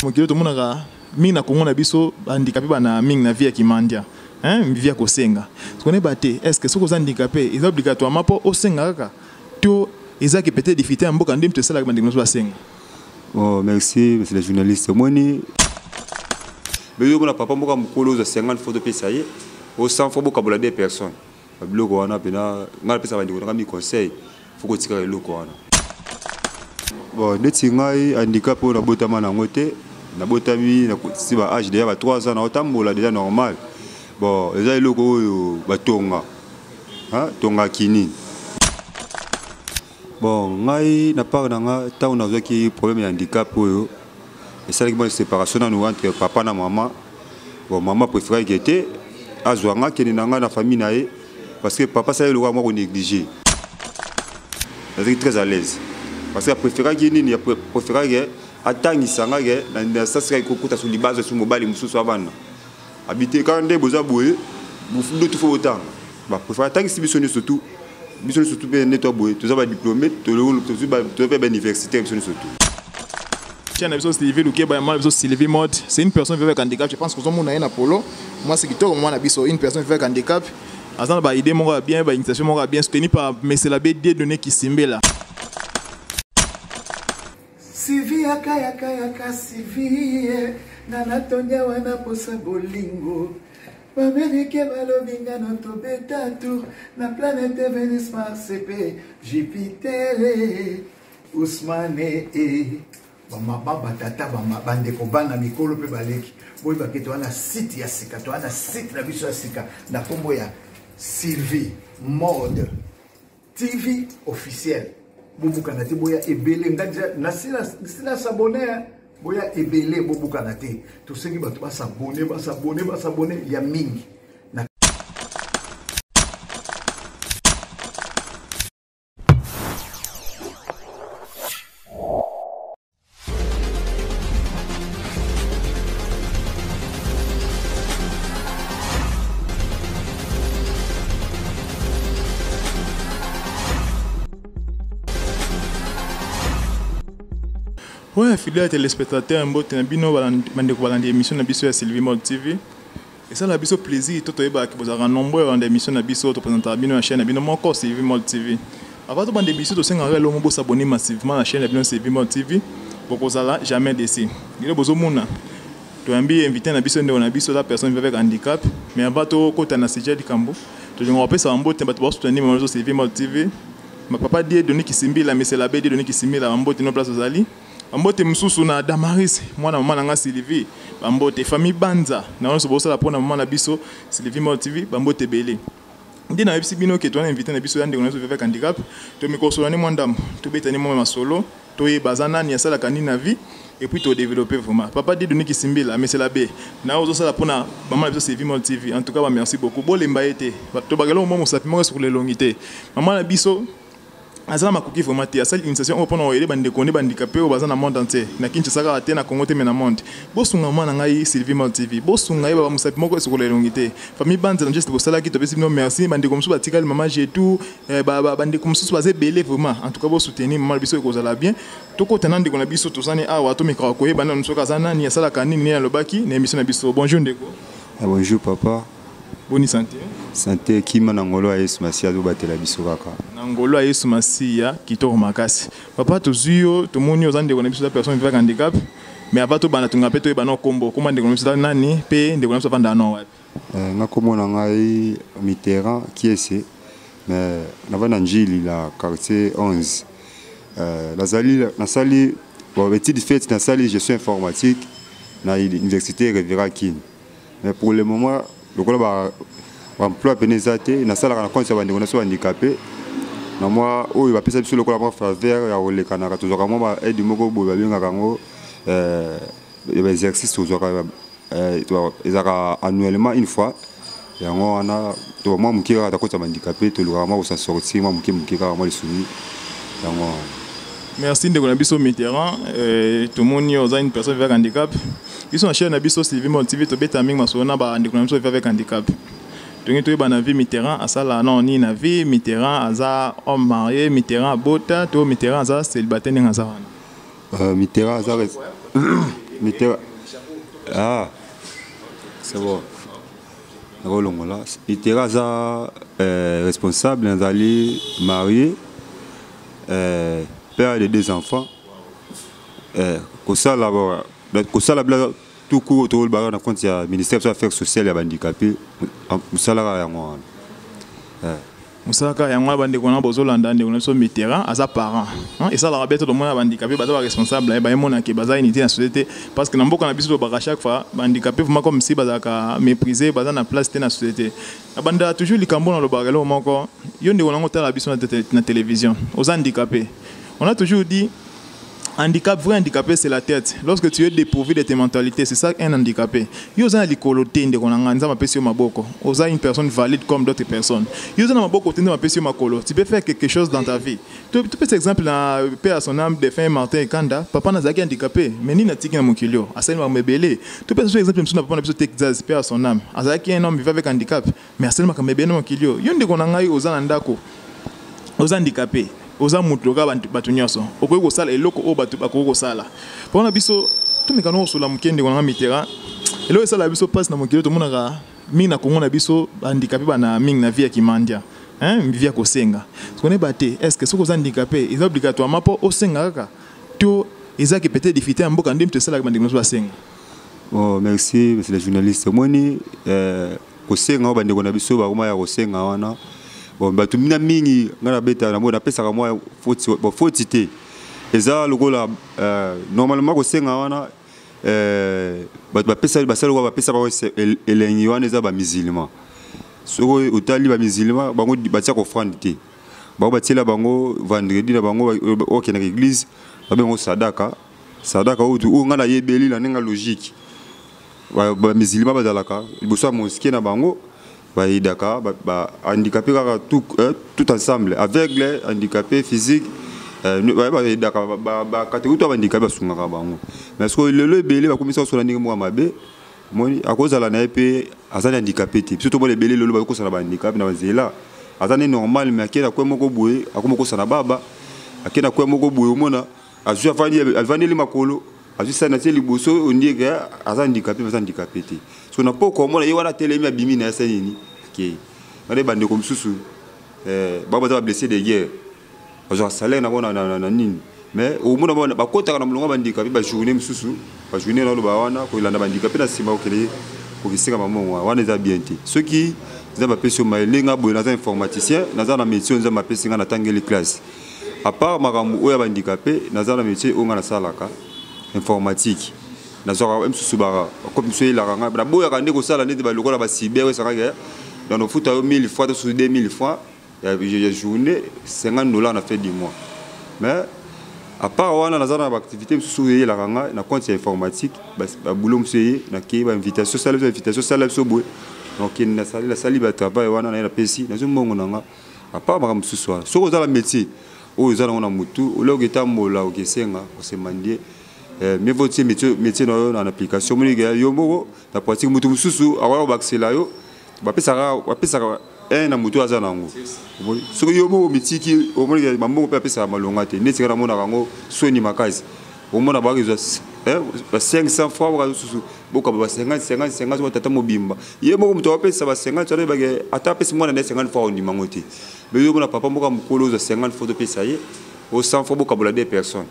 Mokili tomonaka mingi na Congo na biso ba handicapé bana mingi na vie ya kimandia. Hein, vie ya kosenga. Connais ba te, est-ce que soki oza handicapé, eza obligatoirement po osenga kaka to eza ke peut-être difficulté ya mboka nde moto esalaka bandeko nyonso basenga. Oh, merci monsieur le journaliste. Omoni beyo mona papa mboka mokolo ozwa 50 fois topesa ye o 100 fois bokabola deux personnes babiloko wana mpena ngai napesa bandeko nanga mi conseil fo kotikaka eloko wana. Bon, neti ngai handicap oyo nabotama nango te, nabotami si ba âge déjà ba 3 ans naotambola déjà normal. Bon, eza eloko oyo batonga tonga kini. Bon, ngai na part na nga ntango nazwaki problème ya handicap oyo esalaki mwa séparation nanu entre papa na mama. Bon, mama préféraki te azwa nga akende na nga na famille na ye parce que papa asali eloko ya mwa konéglige. Nazalaki très à l'aise parce que apréféraki nini, apréféraki atangisa nga ke na sasika ekokuta so libazo so mobali mosusu abana abite kaka nde boza boye ndoto fo botanga. Bapréféré atangisi biso nyonso tu, biso nyonso tu mpe nde toa boye toza badiplôme, tozwi mpe bauniversitaire biso nyonso tu. Chaîne na biso Sylvie Lukeba ya mwana biso Sylvie Mode, c'est une personne vivant avec handicap. Je pense que ozomona ye na polo moi c'est kitoko mwana biso une personne vivant avec handicap aza na ba idée moko ya bien, ba initiative moko ya bien soutenu par Monsieur l'abbé Dieudonné Kisimbela. Sylvie yaka yaka yaka Sylvie nga natondi awa na posa bolingo Bamerike balobi nga no tobeta tour na planète Venus Mars pe Jupiter Ousmane e bamama batata bandeko bana mikolo mpe baleki boyebake toza na site ya sika, toza na site na biso ya sika na nkombo ya Sylvie Mode TV officiel. Bobukana te, boya ebele nga deja nasi na s'abonner, boya ebele, bobukana te, tosengi bato basabone basabone basabone ya mingi. Ouais, fidèle téléspectateur, mbote na bino bandeko balandi émission na biso ya Sylvie Mode TV. Esala biso plaisir to toyebaka bozalaka nombreux balanda émission na biso topresentaka bino na chaîne na bino moko Sylvie Mode TV. Avant tobanda émission tosengaka elongo bosabonner massivement na chaîne na bino Sylvie Mode TV, bokozala jamais déçu. Lelo bozomona toyambi invité na biso ndeko na biso la personne vivant avec handicap, mais avant tokota na sujet likambo tolinga kopesa bambote bato basoutenir mama biso Sylvie Mode TV. Ma papa Dieudonné Kisimbila, monsieur l'abbé Dieudonné Kisimbila, bambote no place ozali. Bambote mosusu na Damaris, mwana mama na nga Sylvie, bambote famille Banza, na nyonso bosala mpona mama na biso Sylvie Mode TV, bambote ebele. Nde nayebisi bino ke towana invité na biso ya ndeko na biso avec handicap, tomikosola ni mwa ndambo, tobeta ni mwa masolo, toyeba aza nani, asalaka nini na vie, et puis todévelopper vraiment. Papa Dieudonné Kisimbila, monsieur l'abbé, na ozosala mpona mama na biso Sylvie Mode TV. En tout cas, ba merci beaucoup. Bolemba ye te, tobakela mwa mosapi moko sur elongi te. Mama na biso aza na makoki vraiment te, asali initiation oyo mpona koyede bandeko nde bandicapé oyo baza na monde entier, na Kinshasa kaka te, na Congo te, mais na monde. Bosunga mwana ngai Sylvie Mode TV, bosunga ye baba mosapi moko esokola elongi te. Famille Banza na geste bosalaki, topesi bino merci. Bandeko mosusu batikali mama Jetou, bandeko mosusu baza ebele vraiment. En tout cas bosoutenir mama na biso ekozala bien. Tokota na ndeko na biso tozani awa, tomekaka koyeba nanu soki aza nani, asalaka nini, nini alobaki na émission na biso. Bonjour ndeko. Ah, bonjour papa. Boni santé? Santé kima na ngolo ya Yesu Masiya azobatela biso kaka. Na ngolo ya Yesu Masiya kitoko makasi. Papa tozwi yo, tomoni oza ndeko na biso la personne vivant avec handicap, mais avant tobanda tonga mpe toyeba na kombo, kombo ndeko na biso nani mpe ndeko na biso avanda na wapi? Nga kombo na ngai Mitterrand Kiese, mais navanda Njili la quartier 11. Nazali, nasali, bon, étude faite, nasali gestion informatique na université Révérend Kin. Mais pour le moment, lokola ba emploi pene eza te, nasalaka na compte ya bandeko na biso handicapé. Na mwa oyo bapesa biso lokola mwa faveur ya kolekanaka, tozwaka mwa ba aide moko boye babengaka yango ya ba exercice tozwaka, ezalaka annuellement une fois. Yango wana to mwa moke kaka takota handicapé, tolukaka mwa kosa sortir mwa moke moke kaka mwa lisungi yango wana. Merci ndeko na biso Mitterrand, tomoni oza une personne avec handicap. Biso na chaîne na biso Sylvie Mode TV tobeta mingi masolo na ba ndeko na biso avec handicap. Tongi toyeba na vie Mitterrand asala non ni na vie Mitterrand aza homme marié, Mitterrand abota to Mitterrand aza célibataire ndenge aza wana. Mitterrand aza Mitterrand, ah, c'est bon, nakolongola. Mitterrand aza responsable, nazali marié, père de deux enfants. Kosala, kosala bila tout court, tolobaka na compte ya ministère ya affaires sociales ya bahandicapé. Mosala kaka yango wana. Mosala kaka yango wana. Bandeko na bozolanda, ndeko na biso Mitterrand aza parent. Esalaka be to tomona bahandicapé baza baresponsable, bayemonake baza unité na société, parce que na mboka na biso tolobaka chaque fois, bahandicapé vraiment comme si bazalaka méprisé, baza na place te na société. Nabandaka toujours likambo, nalobaka eloko moko: yo ndeko nango otala biso na télévision, oza handicapé, on a toujours dit handicap, vrai handicapé, c'est la tête. Lorsque tu es dépourvu de tes mentalités, c'est ça un handicapé. Yo oza na likolo te, ndeko na nga, Nzambe apesi yo maboko. Oza une personne valide comme d'autres personnes. Yo oza na maboko te, Nzambe apesi yo makolo. Tu peux faire quelque chose dans ta vie. Tu peux exemple na paix à son âme, défunt Martin Ekanda, papa nazalaki handicapé, mais nini atiki na mokili oyo? Asali makambo ebele. Tu peux exemple mosusu na papa na biso Texas, paix à son âme. Azalaki un homme vivant avec handicap, mais asali makambo ebele na mokili oyo. Yo ndeko na ngai oza na ndako, oza handicapé, oza motu lokola bato nyonso, okoki kosala eloko oyo bato bakoki kosala. Mpona biso tomekana kosola moke, ndeko nanga Mitterrand, eloko esala biso mpasi na mokili, tomonaka mingi na Kongo na biso, bahandicapé bana mingi na vie ya kimandia, hein, vie ya kosenga. Koneba te, est ce que soki oza handicapé, eza obligatoirement mpo osenga kaka, to ezaki peut-être difficulté ya mboka nde moto esalaka bandeko nyonso basenga? Bon, merci, monsieur le journaliste. Omoni, kosenga oyo bandeko na biso bakoma ya kosenga wana, bon, bato mina mingi, ngai nabeta na napesaka mwa foti, bon, foti te, eza lokola normalement kosenga wana, bato bapesa, basala lokola bapesa bango elengi wana, eza bamusulman. Soki otali bamusulman, bango batia kofrande te, bango batiela bango vendredi na bango okendaka église, babengo sadaka. Sadaka oyo oyo ngai nayebeli na ndenge logique, bamusulman bazalaka liboso ya mosquée na bango, bayidaka bahandicapé kaka tout, tout ensemble, aveugle, handicapé physique, bayidaka bacatégorie to bahandicapé, basungaka bango. Mais soki lelo ebele bakomisa kosola ndenge moko ya mabe, moni akozala na ye mpe aza na handicapé te. Biso tomona ebele lelo bakosala bahandicapé na banzela, aza ne normal, mais akei na kwe moko boye, akoma kosala baba, akei na kwe moko boye, omona azwi avandeli makolo, azwi sani atie liboso, ondieke aza handicapé, aza handicapé te. So na poko omona ye wana atelemi, abimi na ye, asa nini, akei wana. Bandeko mosusu bao baza bablessé de guerre, bazwaka salaire nango na nini, mais omona bakotaka na molongo ya bahandicapé, bajournée mosusu, bajournée naloba wana, kolanda bahandicapé na nsima, kokende kokisenga bamongo wana, eza bien te. Soki eza bapesi yo mayele, nga boye naza informaticien, naza na métier oyo Nzambe apesi nga, natangeli classe. À part makambo oyo ya bahandicapé, naza na métier oyo nga nasalaka, informatique. Nazwaka mosusu, bakopi mosusu eyelaka ngai, naboyaka nde kosala neti balokola bacyber oyo esakaka donc ofuta yo 1000 francs to susu 2000 francs ya journée, 50 $ na fin du mois. Mais à part wana, naza na baactivité mosusu oyo eyelaka ngai na compte ya informatique, baboulot mosusu eye, nakei, bainvitation, sala biso invitation, sala biso boye, nakokende, nasali, nasali batravail wana, naye napesi, nazwi mbongo na nga. À part makambo mosusu wana, soki oza na métier oyo oza nango na motu, oloko etambola, okesenga kosema ndie, mieux vaut tie métier na yo na application. Omoni yo moko na pratique, motu mosusu akoya kobakisela yo, bapesaka un na motu aza nango. Soki yo moko mitiki, omoni bambongo mpe apesaka malonga te. Neti kaka namonaka yango soni makasi, omona bakezwa ba 500 francs, boka susu bokaba ba 50 50 50, batata mobimba, ye moko moto apesa ba 50 wana, oyebake ata apesi mwana na ye 50 francs, ondima yango te. Mais yo mona papa moko mokolo ozwa 50 francs, topesa ye o 100 francs, bokabola deux personnes.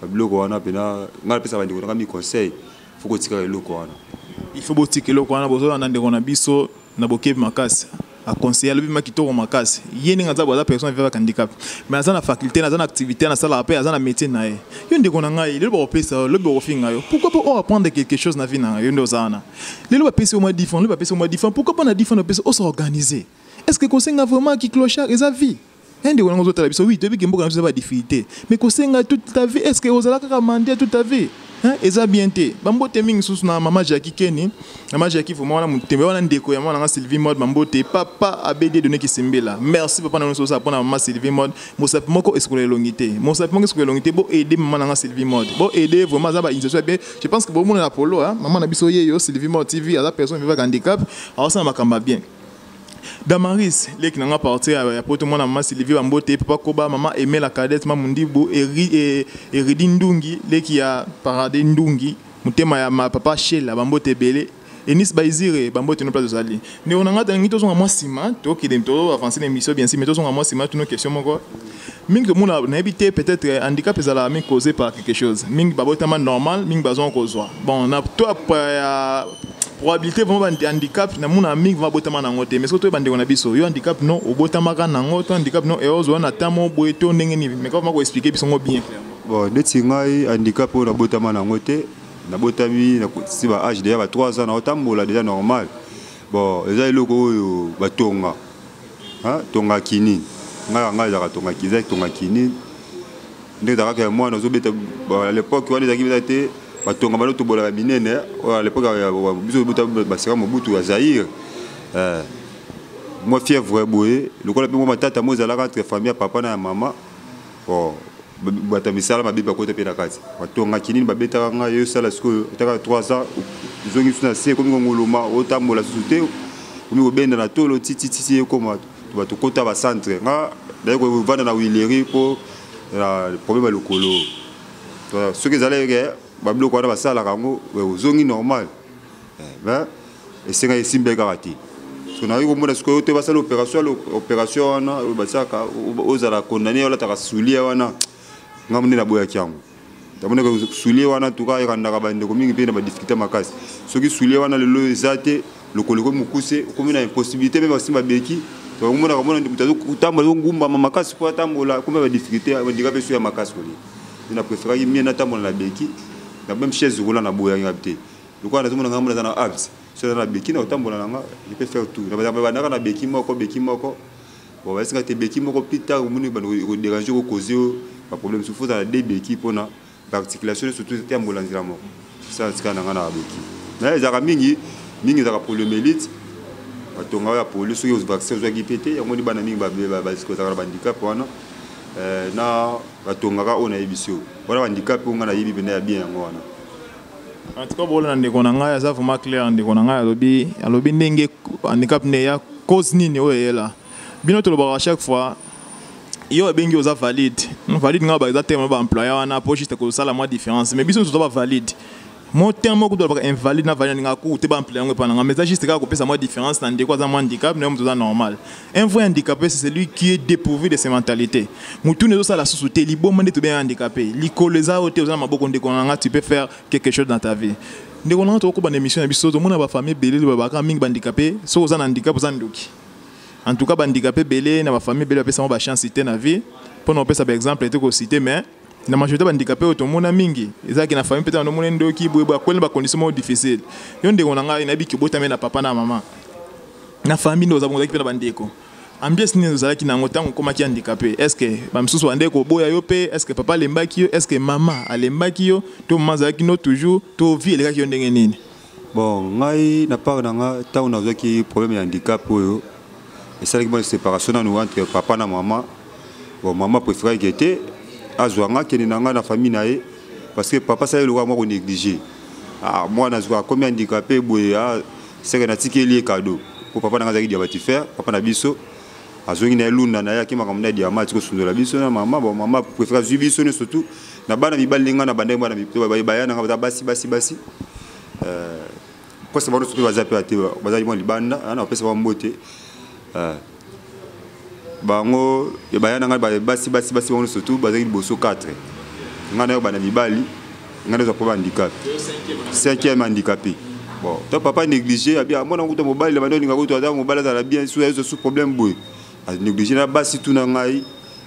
Babiloko wana mpena, ngai napesa bandeko nanga mi conseil, faut kotikaka eloko wana. Il faut botika eloko wana. Bozolanda ndeko na biso na bokebi makasi, aconseille, alobi ma kitoko makasi. Ye ndenge aza, aza personne vivant avec handicap, mais aza na faculté, aza na activité nasalaka mpe aza na métier na ye. Yo ndeko na ngai, lelo bakopesa yo, lobi bakofinga yo, pourquoi pas o apprendre quelque chose na vie na yo? Nde oza wana, lelo bapesi yo mwa 10 francs, lelo bapesi yo mwa 10 francs, pourquoi pas na 10 francs opesi, os'organiser? Est ce que kosenga vraiment kiclochard eza vie? Ndeko nango ozotala biso, oui, toyebi ke mboka na biso eza badifficulté, mais kosenga toute ta vie, est ce que ozala kaka mendiant toute ta vie? Eza bien te. Bambote mingi susu na mama Jacki Keni, mama Jacki vraiment wana motembe wana, ndeko ya mwana nanga Sylvie Mode. Bambote papa Abedi Donné Kisembela, merci papa na nyonso osala mpona mama Sylvie Mode. Mosapi moko esukola elongi te, mosapi moko esukola elongi te. Bo aider mama nanga Sylvie Mode, bo aider vraiment, aza bainitiative bien. Je pense que bomona na polo mama na biso ye yo Sylvie Mode TV, aza personne vivant avec handicap, aosala makambo ya bien. Damaris leki nanga partir ya poto, mwana mama Sylvie, bambote. Papa Koba, mama Emela Cadette, mama Mundibu Eridi Ndungi, leki ya Parade Ndungi. Motema ya ma papa Sheila, bambote ebele. Enis Baizire, bambote no place ozali. Ndeko na ngai, tolingi tozonga mwa nsima, tokende to avancer na émission bien sûr, mais tozonga mwa nsima, tuna question moko. Mingi tomona, nayebi te, peut-être handicap ezalaka mingi causé par quelque chose. Mingi babotama normal, mingi bazonga kozwa. Bon, na to ya probabilité vraiment ba handicap na mona mingi vraiment botama nango te. Mais soki toyeba ndeko na biso, yo handicap non obotamaka nango to handicap non eozwa na tamo boye to ndenge nini? Mais comment ko expliquer biso ngo bien clairement? Bon, neti ngai, handicap oyo nabotama nango te. Nabotami si ba âge déjà ba 3 ans, naotambola déjà normal. Bon, eza eloko oyo batonga, tonga kinini. Ngai ezalaka tonga, eza tonga kinini ndenge ezalaka ya mwana ozobeta. À l'époque wana ezalaki beta te, batonga bano tobolaka minene. Oyo à l'époque biso bota baseka Mobutu ya Zaire, mwa fièvre boye lokola mpe mwa matata mo ezalaka entre famille ya papa na ya mama. Bon, bato ya misala mabe bakota mpe na kati, batongaki nini, babetaka ngai. Osala sikoyo otaka 3 ans, ozongi su na se, ekomi kongoloma, otambola susu te, okomi kobenda na tolo titititi, ekoma bato kota bacentre. Nga naye kovanda na Huilerie mpo na problème ya lokolo. Soki ezalaki babiloko wana basalaka yango, ozongi normal, mais esengaki esimbe kaka te. So nayoki komona sikoyo te, basala opération. Opération wana oyo basalaka, ozala condamné, olataka soulier wana. Nga nde naboyaki yango. Tamonaka soulier wana tuka ekandaka bandeko mingi mpe na badifficulté makasi. Soki soulier wana lelo eza te, lokolo ekomi mokuse, okomi na impossibilité mpe basimba beki. Omonaka mona moto azotambola, azogumbama makasi mpo atambola, komi badifficulté, bandika mpe so ya makasi kolia. Nde na préféraki mie natambola na beki, na même chaise roulant naboyaki nga te. Lokola nazomona nga mona aza na apte, so aza na beki na kotambola na nga, je peux faire tout. Bandaka na beki moko, beki moko. Bon, basinga te beki moko, plus tard omoni kodéranger, kokoze oyo baproblème. Surtout ozala de beki mpona baarticulation, surtout tambola nzela moko. Sa tika na nga na beki mais ezalaka mingi mingi, ezalaka poliomyélite, batonga oyo ya polio. Soki vaccin ozwaki mpe te, yango ni bana mingi bazalaka na bahandicap wana na batongaka oyo nayebi si oyo wana bahandicap oyo nga nayebi pene ya bien, yango wana. En tout cas, bolona ndeko na ngai aza vraiment clair. Ndeko na ngai alobi ndenge handicap ne ya cause nini oyo eyela bino. Tolobaka chaque fois, yo abengi oza valide, valide nga baza terme baemployer wana po juste kosala mwa différence, mais biso nyonso toza bavalide. Mo terme moko tolobaka invalide na valide, ndinga ku te baemployer yango epa na nga, mais eza juste kaka kopesa mwa différence na ndeko aza mwa handicap na yo moto oza normal. Un vrai handicapé, c'est celui qui est dépourvu de ses mentalités. Mutu ezosala susu te, liboma nde tobenga handicapé. Likolo eza oyo te, oza na maboko, ndeko na nga, tu peux faire quelque chose dans ta vie. Ndeko na nga, tokokoba na émission na biso. Tomona bafamille ebele babaka mingi bahandicapé. Soki oza na handicap, oza ndoki. En tout cas, bahandicapé ebele na bafamille ebele bapesa bango bachance te na vie. Mpona kopesa baexemple te, kociter, mais na majorité bahandicapé oyo tomona mingi ezalaki na famille peut-être bandomona ndoki boye, akweli na bacondition moko difficile. Yo ndeko na ngai, nayebi ki obotami na papa na mama na famille nde oza bongo, ozalaki mpe na bandeko. Ambiance nini ozalaki nango ntango okomaki handicapé? Est ce que bamisusu bande koboya yo mpe? Est ce que papa alembaki yo? Est ce que mama alembaki yo? To mama azalaki no toujours? To vie elekaki yo ndenge nini? Bon, ngai na part na nga, ntango nazwaki problème ya handicap oyo esalaki mwa séparation nanu entre papa na mama. Bon, mama préféraki te azwa nga, akende na ngai na famille na ye, parce que papa asali lokola mwa konéglige. Ah, mwana azwa akomi handicapé boye, ah, seke natikeli ye cadeau. Po papa na ngai azalaki diabatifere, papa na biso azongi na ye lunda na ye, ake makambo na ye diamant, atiki kosundola biso na mama. Bon, mama préféré azwi biso nyonso tu na bana mibali. Ndenge ngai na bandaki bana baya na ngai baza basi basi basi, kosa bango nyonso mpe baza mpe te, bazali mwa libanda na kopesa bango mbote. Bango baya na ngai basi basi basi, bango nyonso tu bazalaki liboso 4. Ngai nayo bana mibali, ngai nazwa mpo bahandicap, cinquième handicapé. Bon, to papa négligé abi amona kuta mobali na bando olinga kutu aza mobali, azala bien, su azo su problème boye, anégligé na basi tu na ngai.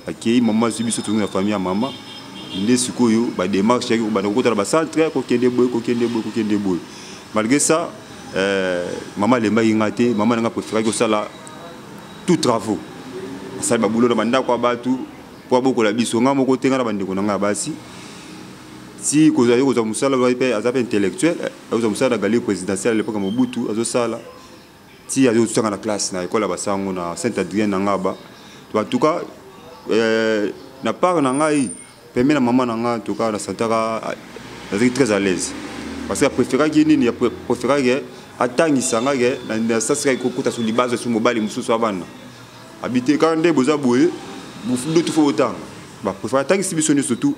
Akei, mama azwi biso, tozongi na famille ya mama. Nde sikoyo badémarche yaki kobanda, kokota na bacentre, kokende boye, kokende boye, kokende boye. Malgré ça, mama alembaki nga te. Mama na nga préféraki kosala tout travaux, asali babulo na bandako ya bato mpo abokola biso. Nga moko te, nga na bandeko na nga ya basi. Si kozali kozwa mosala mpe, aza mpe intellectuel, akozwa mosala na galerie présidentielle à l'époque ya Mobutu. Azosala ti azosanga na classe na ekole ya basango na Saint Adrien na Ngaba. En tout cas, na part na ngai pembe na mama na ngai, en tout cas nasantaka nazalaki très à l'aise, parce que apréféraki nini, apréféraki atangisa ngai na sasika kokuta so libazo so mobali mosusu abana abi te. Kaka nde boza boye, ndoto fo botanga, bapréféré atangisi biso nyonso tu.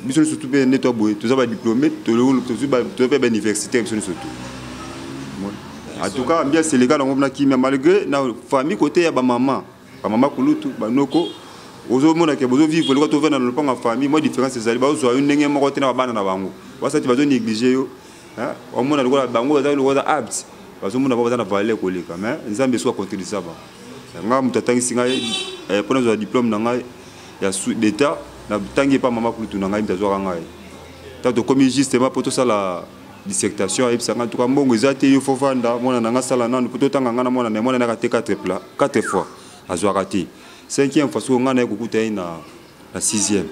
Biso nyonso tu mpe nde toa boye, toza badiplôme, tozwi mpe bauniversitaire, biso nyonso tu. En tout cas, ambiance eleka nango na kimia, malgré na famille, côté ya bamama, bamama kulutu, banoko, ozomona ke bozovivre lokola tovanda na lopango ya famille. Mwa différence ezali, bazozwa yo ndenge moko te na babana na bango. Basati bazonéglige yo, omona lokola bango baza lokola apte, bazomona bango baza na valeur koleka. Mais Nzambe soki akontredisa bango. Nga moto atangisi ngai mpo nazwa diplôme na ngai ya d'état, natangi epa mama kulutu na ngai. Moto azwaka ngai, ntango tokomi justement mpo tosala dissertation, ayebisa ngai: tuka, mbongo eza te, yo fo vanda, mwana na ngai sala nanu mpo totanga. Ngai na mwana na ye, mwana naka te 4 pla 4 fois azwaka te, cinquième fois soki ngai naye kokuta ye na sixième,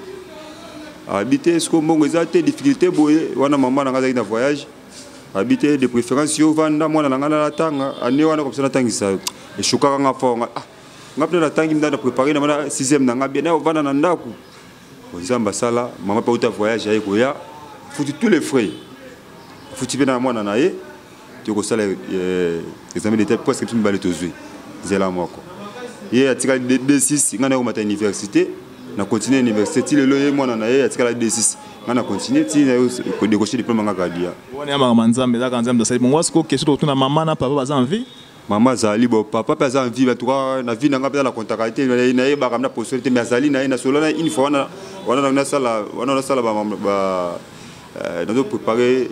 abi te, siko mbongo eza te, difficulté boye wana. Mama na ngai azalaki na voyage, abi te, de préférence yo vanda, mwana na ngai natanga ane wana komisa natangisa. Eshokaka nga fort. Nga, ah, nga mpe natangi nda na préparé na mana sixième na nga bien, na ovanda na ndako. Nzambe asala, mama mpe auta voyage, aye koya, futi tous les frais, afuti mpe na mwana na ye. Tokosala examen d'état, presque biso mibale tozwi nzela moko. Ye atikali D6, ngai nayekomata université, na continue université ti lelo. Ye mwana na ye atikala D6, ngai na continue ti kodécroche diplôme nga graduat. Wana ya makambo Nzambe, ezaka Nzambe asali bongo. Sikoyo question tokotuna, mama na papa baza en vie? Mama azali bo, papa mpe aza en vie. Batuka na vie na ngai mpe na contacta te, nayebaka na postole te, mais azali na ye. Nasola na une fois wana wana nasala wana nasala ba nazo préparer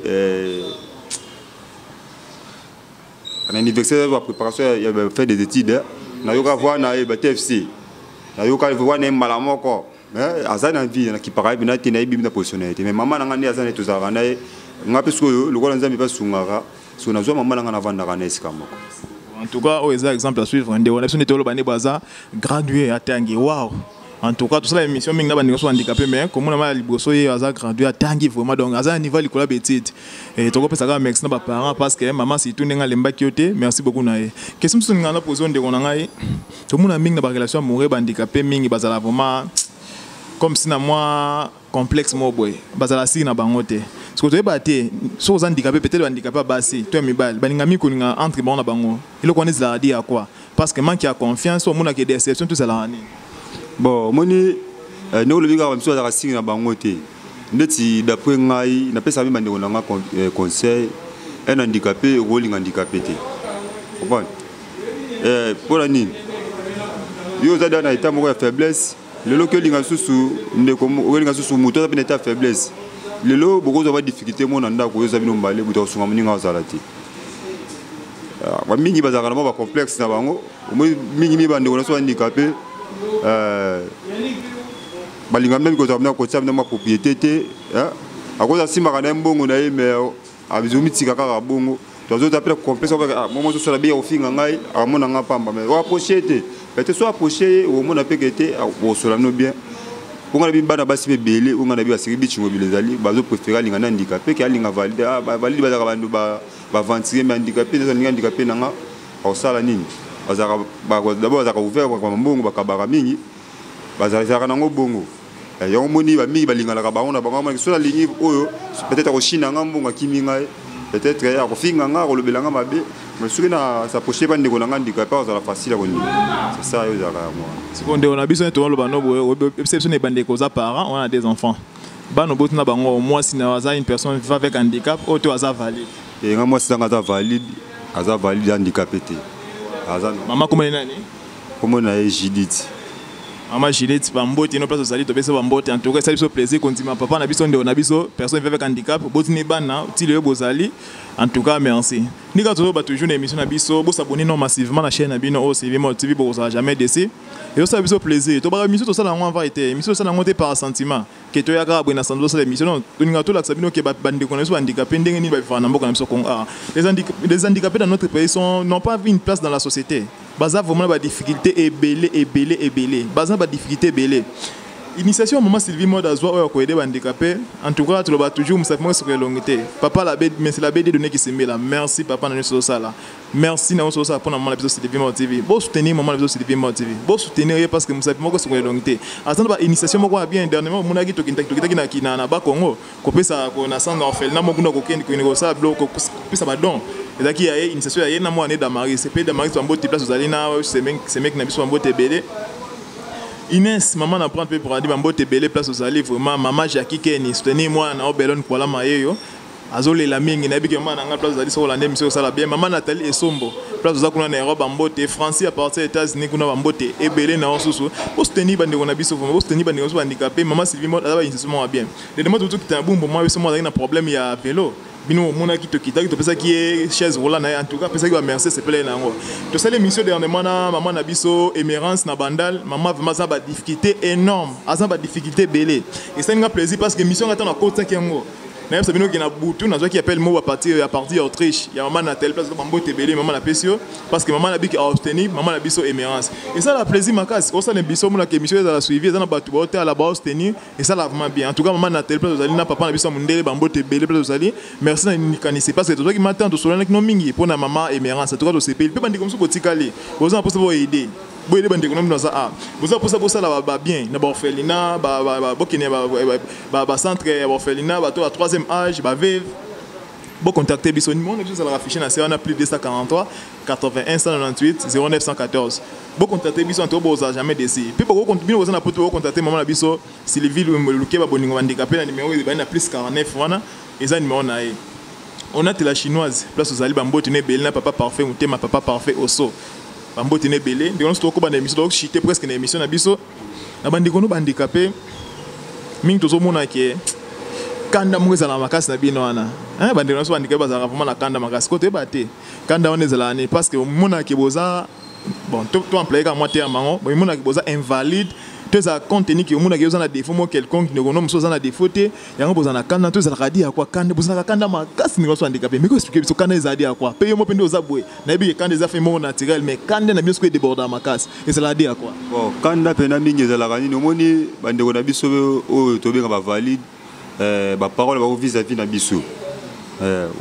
na université, ba préparation ya fin des études. Nayoka voix na ye, ba TFC, nayoka voix na ye mbala moko. Aza na vie, nakipaka ye mpena te, nayebi na position na ye te, mais mama na ngai nde aza na ye, tozalaka na ye. Nga mpe sikoyo, lokola Nzambe mpe asungaka, so nazwa mama na ngai, navandaka na esika moko. En tout cas, oyo eza exemple à suivre. Ndeko na biso nde toloba nde baza gradué, atangi, wow. En tout cas, tosala émission mingi na bandeko so handicapé, mais komona ma ya liboso, ye aza gradué, atangi vraiment, donc aza na niveau ya likolo ya baétude. Tokopesa kaka merci na baparent, parce que mama surtout, ndenge alembaki yo te, merci beaucoup na ye. Question mosusu ninga na pose, ndeko na ngai, tomona mingi na barelation amoureux, bahandicapé mingi bazala vraiment comme si na mwa complexe moko boye, bazala siki na bango te. Soki toyeba te, soki oza handicapé, peut-être bahandicapé ya basi to ya mibali balinga mingi kolinga entre bango na bango. Eloko wana ezalaka di ya quoi? Parce que manque ya confiance, omonaka déception to ezalaka nini? Bon, omoni ndenge olobi kaka, bamisu bazalaka singi na bango te. Ndeti d'après ngai, napesaka mi bandeko na nga conseil: un handicapé okolinga handicapé te, comprendre? Mpona nini? Yo oza da na état moko ya faiblesse. Lelo oki olinga lisusu ndeko, okolinga lisusu moto aza mpe na état ya faiblesse. Lelo bokozwa ba difficulté mo na ndako, oyo oza bino mbale, moto akosunga moninga ozala te. Bamingi bazalaka na mwa bacomplexe na bango. Omoni, mingi mingi bandeko na biso bahandicapé balinga meme kozala na kotia na mwa propriété te. Akoza asimbaka na ye mbongo na ye, mais azomitika kaka bongo. Tozota mpe complexe, momo ozosala be ya kofinga ngai, akomona nga pamba. Mais oapproche te, peut-être so approche ye, omona peke te, bosola bino bien. Mpo nga na bi bana basi mpe ebele oyo nga na bi baseki bicingo bilo ezali, bazopréféré alinga na handicapé ke alinga valide. Valide bazalaka bandu baaventurier, mais handicapé nyonso alinga handicapé na nga akosala nini? Bazalaka d'abord, bazalaka ouvert, bakaba mbongo, bakabaka mingi, bazalaka nango bongo. Yango moni bamingi balinganaka bango na bango. Soki alingi oyo, peut-être akoshina nga mbongo, akimi ngai, peut-être akofinga nga, akolobela nga mabe. Mais soki na s'approche pa ndeko na nga handicapé, azala facile ya kondima. C'est ça oyo ezalaka yango wana. Sikoyo, ndeko na biso, neti toloba no boye, oyebisa biso na ebandeko, oza parent wana, des enfants, bana oboti na bango, mwasi na aza une personne vivant avec handicap oyo to aza valide? E, nga mwasi nanga aza valide, aza valide, handicapé te, aza. Mama komoni nani? Kombo na ye Judith. Mama Judith, bambote no place ozali, topesa bambote. En tout cas, esali biso plaisir kondima papa na biso, ndeko na biso, personne vivant avec handicap, botini bana ti lelo bozali. En tout cas, merci. Ndika tozoba toujours na émission na biso, bosabonner no massivement na chaîne na bino oyo Sylvie Mode TV, bokozala jamais déçu. Ezosala biso plaisir. Tobaka émission, tosala yango en vérité, émission tosala yango te par sentiment ke toyaka boye na sanzo tosala émission. Non, tolinga tolakisa bino ke bandeko na biso bahandicapé, ndenge nini bavivaka na mboka na biso Congo. Ah, les handicapés dans notre pays sont n'ont pas une place dans la société. Baza vraiment na badifficulté ebele, ebele, ebele, baza na badifficulté ebele. Initiation ya mama Sylvie Mode azwa oyo akoaider bahandicapé, en tout cas, toloba toujours mosapi moko soki elongi te. Papa l'abbé, monsieur l'abbé Dieudonné Kisembela, merci papa na nyonso ozosala, merci na nyonso ozosala mpona mama na biso Sylvie Mode TV. Bosoutenir mama na biso Sylvie Mode TV, bosoutenir ye, parce que mosapi moko soki elongi te. Aza na bainitiation moko ya bien. Dernièrement, omonaki tokitaki na Bakongo kopesa na centre orphelinat moko kuna, kokende kokende kosala biloko, kopesa badon. Ezalaki ya ye, initiation ya ye na mwana Damaris. Mpe Damaris, bambote place ozali na semeki na biso, bambote ebele. Inès, mama na prendre mpe brandi, bambote ebele place ozali. Vraiment, mama Jackie Keni, soutenir mwana na Obelon Kwala Mayeyo, azolela mingi. Nayebi ke mama na ngai, place ozali, soki olanda émission, osala bien. Mama Nathalie Esombo, place oza kuna na Europe, bambote. Francis, à partir ya États-Unis kuna, bambote ebele na yo. Susu bosoutenir bandeko na biso, vraiment bosoutenir bandeko na biso bahandicapé. Mama Sylvie Mode aza bainitiative moko bien. Ndenge tokita na Bumbu, mwa biso moko azalaki na problème ya vélo. Bino omonaki, tokitaki, topesaki ye chaise roulant na ye. En tout cas, apesaki bamerci, esepele na yango. Tosali émission dernièrement na mama na biso Émérance na Bandal. Mama vraiment aza badifficulté énorme, aza badifficulté ebele. Esali nga plaisir parce que émission nga, ntango nakotisaki yango, nayebisa bino ke na butu nazwaki appel moko à partir ya Autriche, ya mama na tel place. Bambote ebele, mama, napesi yo, parce que mama na biki aobtenir mama na biso Émérance. Esala plaisir makasi osala biso, omonaka émission ezala suivi, eza na bato baotala, baobtenir, esala vraiment bien. En tout cas, mama na tel place ozali, na papa na biso ya mondele, bambote ebele place ozali. Merci na likanisi, parce que tozwaki matin, tosolanaki no mingi mpo na mama Émérance. En tout cas, tosepeli. Mpe bandeko mosusu botikali, boza na mposa boaider, boyede bandeko na bino aza a boza mposa bosala babien na baorphelinat, bokende bacentre ya baorphelinat, bato ya troisième âge, baveuve, bocontacte biso. Numéro na biso ezalaka affiché na se wana, plus 243 81 198 0914. Bocontacte biso anto, bozala jamais déçu. Mpe bino boza na Poto, bocontacte mama na biso Sylvie Lukeba Boningo Bandika mpe na numéro ebandi na plus 49 wana, eza numéro na ye. Onatela Chinoise, place ozali, bambote no ebele na papa Parfait Motema, papa Parfait Oso, bambote no ebele. Ndeko nyonso, tokoba na émission, tokochite presque na émission na biso. Na bandeko no bandika mpe mingi, tozomona ke kanda moko ezalaka makasi na bino wana. Bandeko nyonso bandika bazalaka vraiment na kanda makasi. Ko toyeba te kanda wana ezalaka nini, parce que omonake boza bon, to employé kaka mwa terme yango, omonake boza invalide to ezala compte ke omonaki oza na défaut moko quelconque. Ndeko no mosusu aza na défaut te, yango bozala na kanda to ezalaka di ya kwa kanda? Bozalaka kanda makasi, ndeko nyonso handicapé. Mais koexpliquer biso kanda ezala di ya kwa? Mpe yo mo mpe nde oza boye, nayebi ke kanda eza fait moko naturel, mais kanda na bino soki edébordaka makasi, ezalaka di ya kwa? Bon, kanda mpena mingi ezalaka nini? Omoni, bandeko na biso oyo tobenga bavalide, baparole bango vis-à-vis na biso,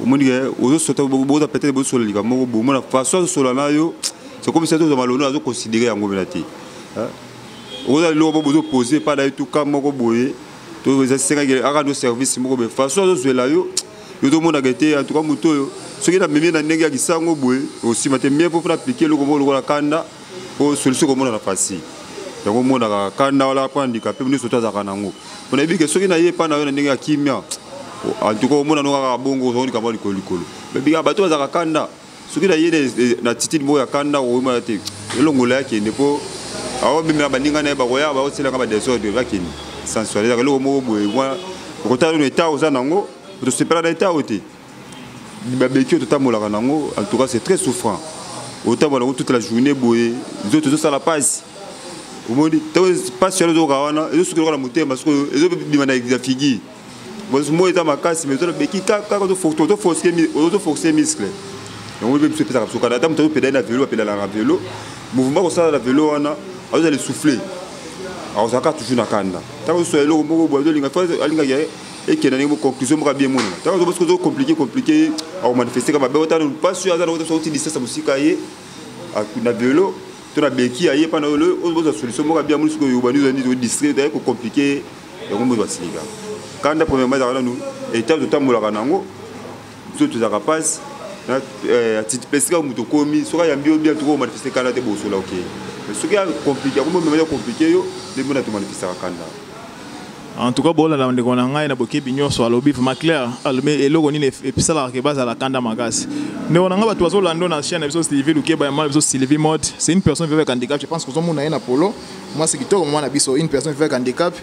omoni ke ozosota, boza peut-être bozosola likambo moko boye, omona façon azosola na yo, c'est comme si azozwa malono, azoconsidérer yango mpena te. Oza eloko moko bozopose epai na ye, tuka moko boye to eza sengaki aka no service moko boye, façon azozwela yo, yo tomonaka te. En tout cas, moto oyo, soki namemi na ndenge ya kisango boye, osima te. Mieux faut appliquer eloko moko lokola kanda po solution komonana facile. Yango omonaka kanda wala mpo handicapé nyonso to azalaka nango, mpo nayebi ke soki naye epai na yo na ndenge ya kimia, en tout cas omona no kaka bongo, ozongo likambo ya likolo likolo. Bika bato bazalaka kanda, soki na ye na attitude moko ya kanda, okomona te elongola ya kende mpo aomemela baninga na ye, bakoya baoselanga badésordre, bakende sensuel. Ezaka eloko moko boye mwa okotala no eta oza nango, tosepela na eta oyo te. Babeki oyo totambolaka nango, en tout cas c'est très souffrant. Otambola nango toute la journée boye, nzoto ezosala mpasi. Omoni mpasi wana ezokoka wana, ezosuki lokola motema, sikoyo ezobima na figure mo eza makasi, mais ozolobeki kaka ozoforce muscle yango. Mpe biso epesaka biso kanda. Ata moto azopédaler na vélo, bapédalaka na vélo, mouvement kosala na vélo wana, azozala essoufflé, akozalaka toujours na kanda. Ntango ozosola eloko moko boye, azolinga alingaki ekenda ndenge conclusion moko abie monana. Ntango ozoba soki ozocompliquer compliquer, akomanifeste ka mabe. Otala mpasi oyo aza na oti distance mosika ye na vélo to na beki, aye mpa na oyo ozwa solution moko abia moni. Sikoyo bani ozali distrait, aye kocompliquer yango, moto basilika kanda. Premièrement, ezalaka nanu étape totambolaka nango, biso tozalaka mpasi. Esika moto okomi, soki ayambi yo bien, toko manifeste kanda te, bosola ok. Mais soki acompliquer, akomi mema compliquer yo, nde mona tomanifestaka kanda. En tout cas, bolanda ndeko na ngai na bokebi nyonso, alobi vraiment clair, alobi eloko nini esalaka ke bazala kanda makasi. Ndeko na ngai, bato bazolanda na chaîne na biso Sylvie Lukeba, ya mwana biso Sylvie Mode, c'est une personne vivant avec handicap. Je pense kozomona ye na polo, mwasi kitoko, mwana na biso, une personne vivant avec handicap,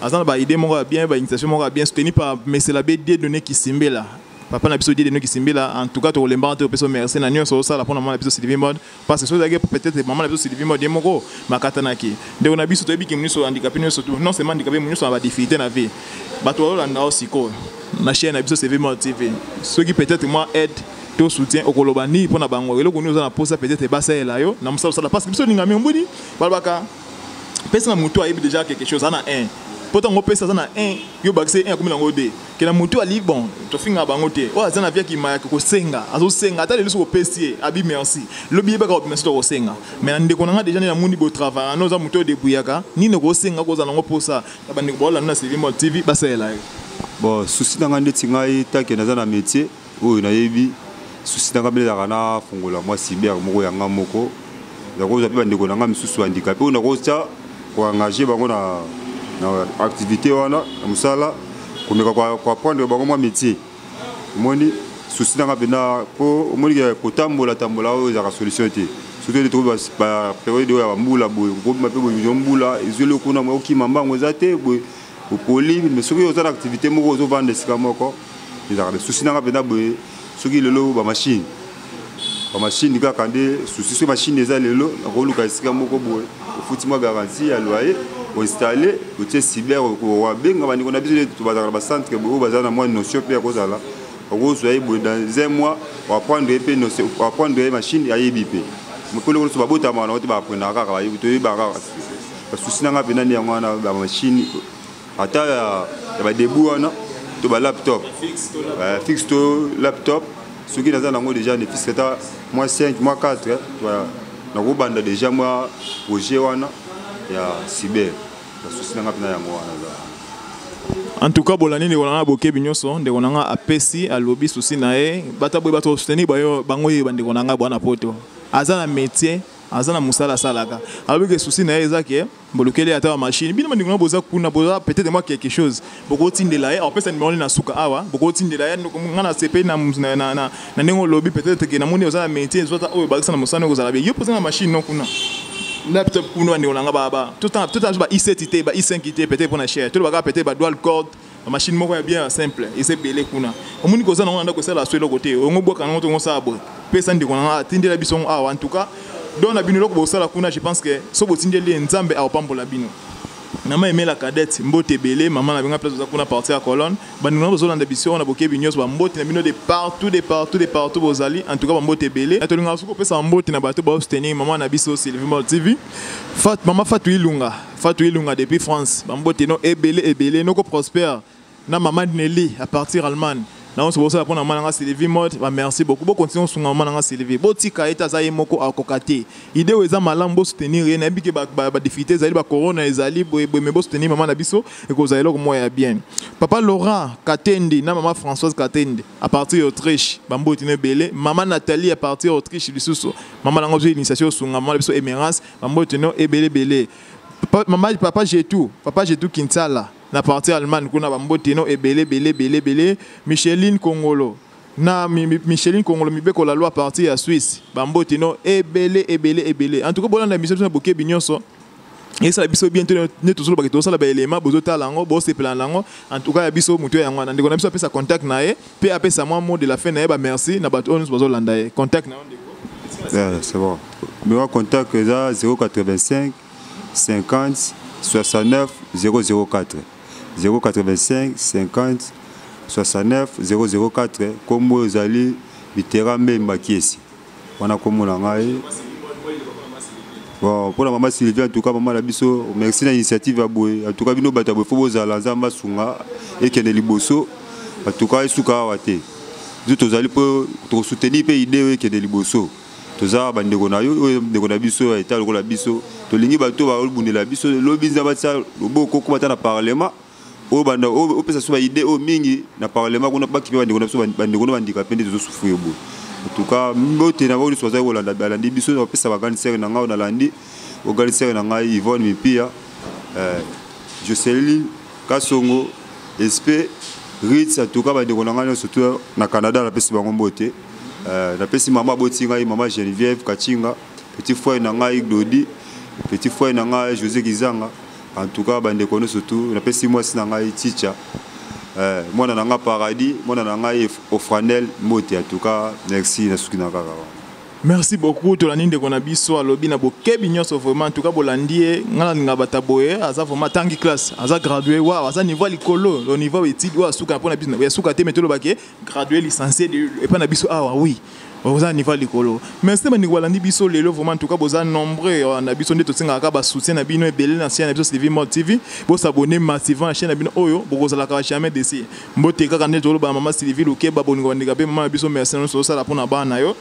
aza na baidée moko ya bien, bainitiative moko ya bien, soutenu par mesela be Dieudonné Kisimbela, papa na biso Dieudonné Kisimbela. En tout cas, tokolembaka te opesa merci na nyonso osala mpona mwana na biso Sylvie Mode, parce que soki ezalaki peut-être mama na biso Sylvie Mode ye moko makatanaki. Ndeko na biso, toyebi ke nyonso handicapé nyonso, non seulement handicapé, nyonso na badifficulté na vie. Bato bazolanda yo sikoyo na chaîne na biso Sylvie Mode TV, soki peut-être mwa aide to soutien, okoloba nini mpona bango? Eloko nini oza na posa peut-être basalela yo na mosala osala? Parce que biso olinga mingi mbuni, balobaka pesa na motu ayebi déjà quelque chose, aza na 1, mpo ntango opesa aza na 1, yo bakise 1, akomi nango 2. Ke na motu ali bon, tofingaka bango te. Oyo aza na vie akima yake kosenga, azosenga ata lelo, soki opesi ye abi merci, lobi yebaka obima so tokosenga. Mais na ndeko na nga déjà nde namoni botravailler no, oza motu oyo débrouillaka, nini kosenga kozala nango mposa na bandeko baolanda na Sylvie Mode TV basalela yo? Bon, souci na ngai, ndeti ngai take naza na métier oyo nayebi, souci na ngai mpe ezalaka nafungola mwa cyber moko ya nga moko, nakozwa mpe bandeko na ngai misusu handicapé oyo nakotia. Koengage bango na activité wana na mosala, komeka koapprendre bango mwa métier. Omoni, souci nanga mpenza, mpo omoni ke kotambola tambola oyo ezalaka solution te, surtout ete tokomi bapériode oyo ya bambula boye, okobima mpe boye, mbula ezweli okuna, okima mbango eza te boye, opoli. Mais soki oza na activité moko, ozovanda esika moko, ezalaka. Souci nanga mpenza boye, soki lelo bamachine kaka nde souci. Soki machine eza lelo, nakoluka esika moko boye, ofuti mwa garantie ya loyer, oinstalle, otie cyber, wabenga bandeko na biso bazalaka na bacentre boye, oyo baza na mwa notion mpe ya kozala, okozwa ye boye, dans un mois oapprendre ye mpe notion, oapprendre ye machine, ayebi mpe mokolo nyonso. Babotamaka nango te, baapprenaka kaka, bayebi, toyebaka kaka. Basouci nanga mpenza nde yango wana, bamachine ata ya badebu wana to balaptop fixe to laptop. Soki naza nango déjà, ne fixe ata mwa 5, mwa 4, nakobanda déjà mwa projet wana ya cyber. Basouci nanga mpenza yango wana eza. En tout cas, bolandi ndeko na nga, bokebi nyonso ndeko na nga apesi, alobi souci na ye. Bata boye, bato soutenir bayo bango ye, bandeko na nga bwana poto, aza na métier, aza na mosala asalaka. Alobi ke souci na ye eza ke bolukeli ata bamachine. Bino bandeko na boza kuna, boza peut-être mwa quelque chose, bokotindela ye, apesa numéro na suka awa, bokotindela ye. Nga na sepeli na ndenge olobi. Peut-être ke namoni oza na métier, ezwata oyo bakisa na mosala okozala be yo mpoza na machine no kuna, laptop kuna. Bandeko na nga, ba totala ba i7 te, ba i5 te, peut-être mpona cher, tolobaka peut-être ba dual core, machine moko ya bien simple eza ebele kuna. Omoni koza nango na ndako, esala so eloko te, ongo bwaka nango, tongo osala boye. Pesa ndeko na nga atindela biso awa. En tout cas, donc na bino eloko bosala kuna, je pense que so botindeli ye, Nzambe akopambola bino. Mama Emela Cadette, mbote ebele, mama na benga, place oza kuna, partie ya Colonne. Bandeko na bozolanda biso wana, bokebi nyonso, bambote na bino de partout, de partout, de partout bozali. En tout cas, bambote ebele. Tolingaka soki kopesa bambote na bato baosoutenir mama na biso Sylvie Mol TV. Fat, mama Fatou Ilunga, Fatou Ilunga depuis France, bambote no ebele ebele. Noko Prosper na mama Nelly à partir Allemagne, na nyonso bosala mpona mama nanga Sylvie Mode, bamerci beaucoup. Bokontinue osunga mama nanga Sylvie, botika ye te, aza ye moko, akoka te. Idée oyo eza malamu, bosoutenir ye. Nayebi ke badifficulté ezali, bacorona ezali boyeboye, mais bosoutenir mama na biso, ekozala eloko moko ya bien. Papa Laurent Katendi na mama Françoise Katendi à partir ya Autriche, bamboti no ebele. Mama Nathalie à partir ya Autriche lisusu, mama nango biso initiation osunga mama na biso Émérance, bamboti no ebele ebele. Mama, papa Jetou, papa Jetou Kinsala na partie Allemagne kuna, bambote no ebele ebele ebele ebele. Micheline Kongolo na Micheline Kongolo mibeko la loi, partie ya Suisse, bambote no ebele ebele ebele. En tout cas, bolanda biso na bokebi nyonso, esala biso bien te nde tozolobaka, tozosala baelema, bozotala yango, bosepela na yango. En tout cas, ya biso moto yango wana, ndeko na biso apesa contact na ye mpe apesa mwa mot de la fin na ye. Bamerci na bato oyo nyonso bazolanda ye. Contact na yo, ndeko? Yeah, c'est bon. Numéro contact eza 085 50 69 004, 085 50 69 004. Kombo ezali Mitera Mbemba Kiesi, wana kombo na ngai. Bon, mpona mama Sylvie, en tout cas mama na biso, merci na initiative ya boye. En tout cas, bino bato ya boye, fo bozala. Nzambe asunga, ekende liboso. En tout cas, esuka awa te. Biso tozali mpo tokosoutenir mpe idée oyo ekende liboso. Toza bandeko na yo, oyo ndeko na biso ya eta lokola biso. Tolingi bato babundela biso lobi. Nzambe atia loboko, okoma ata na parlement oyo banda opesa so baidée oyo mingi na parlement kuna, baki mpe bandeko na biso, bandeko no bandika mpe nde tozosouffrir boye. En tout cas, mbote na bango nyonso bazali kolanda, balandi biso. Bapesa bagrande sœur na ngai oyo nalandi, grande sœur na ngai Yvonne Mipia, Joceline Kasongo, Espe Ritz. En tout cas, bandeko na ngai nyonso surtout na Canada, napesi bango mbote. Napesi mama aboti ngai, mama Geneviève Kachinga, petit frère na ngai Glodi, petit frère na ngai José Kizanga. En tout cas, bandeko nyonso surtout, napesi mwasi na ngai Ticha, mwana na ngai Paradis, mwana na ngai Ofranel, mbote. En tout cas, merci. Nasuki na kaka. Merci beaucoup. Tolandi ndeko na biso, alobi na bokebi nyonso. Vraiment, en tout cas, bolandi ye. Nga nalinga bato boye. Aza vraiment atangi classe, aza gradué wa, aza niveau ya likolo, au niveau étude oyo asuka mpona biso ya suka te, mais tolobake gradué, licencié epai na biso awa. Oui, oza niveau ya likolo. Merci bandeko balandi biso lelo. Vraiment, en tout cas, boza nombreux na biso nde tosengaka basoutien na bino ebele na chaîne na biso Sylvie Mode TV. Bosabonner massivement na chaîne na bino oyo, bokozalaka jamais déçus. Mbote kaka nde toloba, mama Sylvie Lukeba, bolingo bandeka mpe mama na biso. Merci na nyonso osala mpona bana na yo.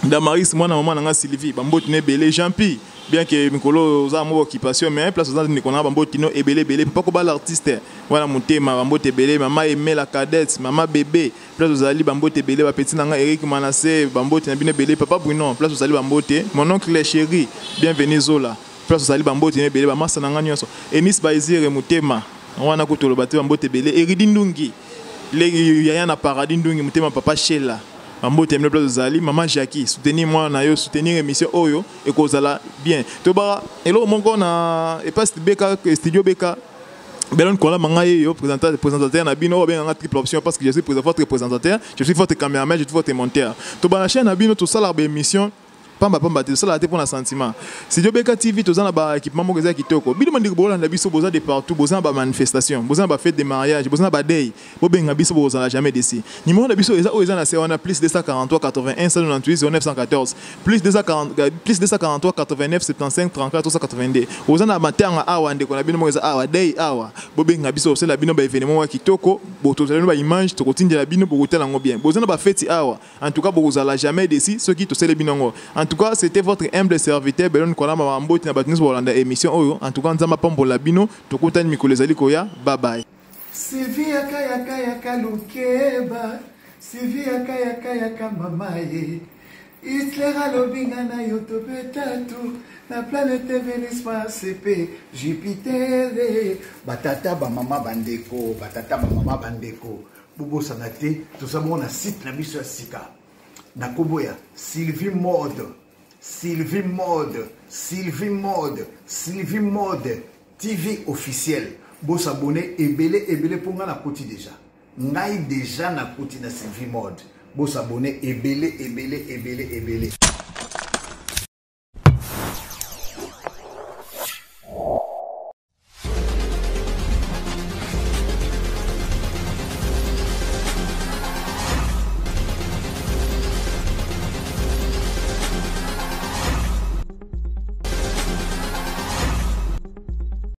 Damaris, mwana mama na nga Sylvie, bambote no ebele. Jean Pi, bien que mikolo oza mwa occupation, mais place oza, ndeko na, bambote no ebele ebele. Papa Kobala, artiste wana motema, bambote ebele. Mama Emela Cadette, mama Bébé, place ozali, bambote ebele. Bapeti na nga Eric Manase, bambote na bino ebele. Papa Bruno, place ozali, bambote. Mon oncle chéri, bienvenue Zola. Place ozali bambote na ebele bamasa na ngai nyonso. Enis Baizire motema wana kutu oloba te bambote ebele. Eridi Ndungi leki yaya na Paradis Ndungi motema papa Shela bambote ya place ozali. Mama Jackie soutenir mwana na yo, soutenir émission oyo ekozala bien. Tobaka eloko moko na epas beka studio beka Belon Kola Manga yo présentateur présentateur na bino obenga nga triple option parce que je suis votre présentateur, je suis votre cameraman, je suis votre monteur. To ba chaîne na bino to sala ba émission pamba pamba te tosala te pona sentiment. Studio Beka TV toza na ba équipement moko eza kitoko. Bino bandeko bolanda biso boza de partout, boza na ba manifestation, boza na ba fête de mariage, boza na ba day, bobenga biso bozala jamais déçu. Numéro na biso eza oyo eza na se wana plus 243 81 198 0914 plus 240 plus 243 89 75 34 382. Oza na matanga awa ndeko na bino moko eza awa day awa. Bobenga biso osala bino ba événement ya kitoko, botozala bino ba image tokotindela bino bokotala yango bien. Boza na ba fête awa. En tout cas, bozala jamais déçu ceux qui tosele bino ngo. En tout cas, c'était votre humble serviteur Belon Kolama Mamboti na bato nyonso bolanda émission oyo. En tout cas, Nzambe apambola bino, tokutani mikolo ezali koya. Bye bye. Sylvie yaka yaka yaka lukeba, Sylvie yaka yaka yaka mama ye. Hitler alobi nga na yo tobeta tour na planète Venus Mars pe Jupiter. Batata ba mama bandeko, batata ba mama bandeko, bobosana te toza bongo na site na biso ya sika na kombo ya Sylvie Mode, Sylvie Mode, Sylvie Mode, Sylvie Mode TV officiel. Bosabone ebele ebele mpo nga nakoti deja, ngai deja nakoti na Sylvie Mode. Bosabone ebele ebele ebele ebele.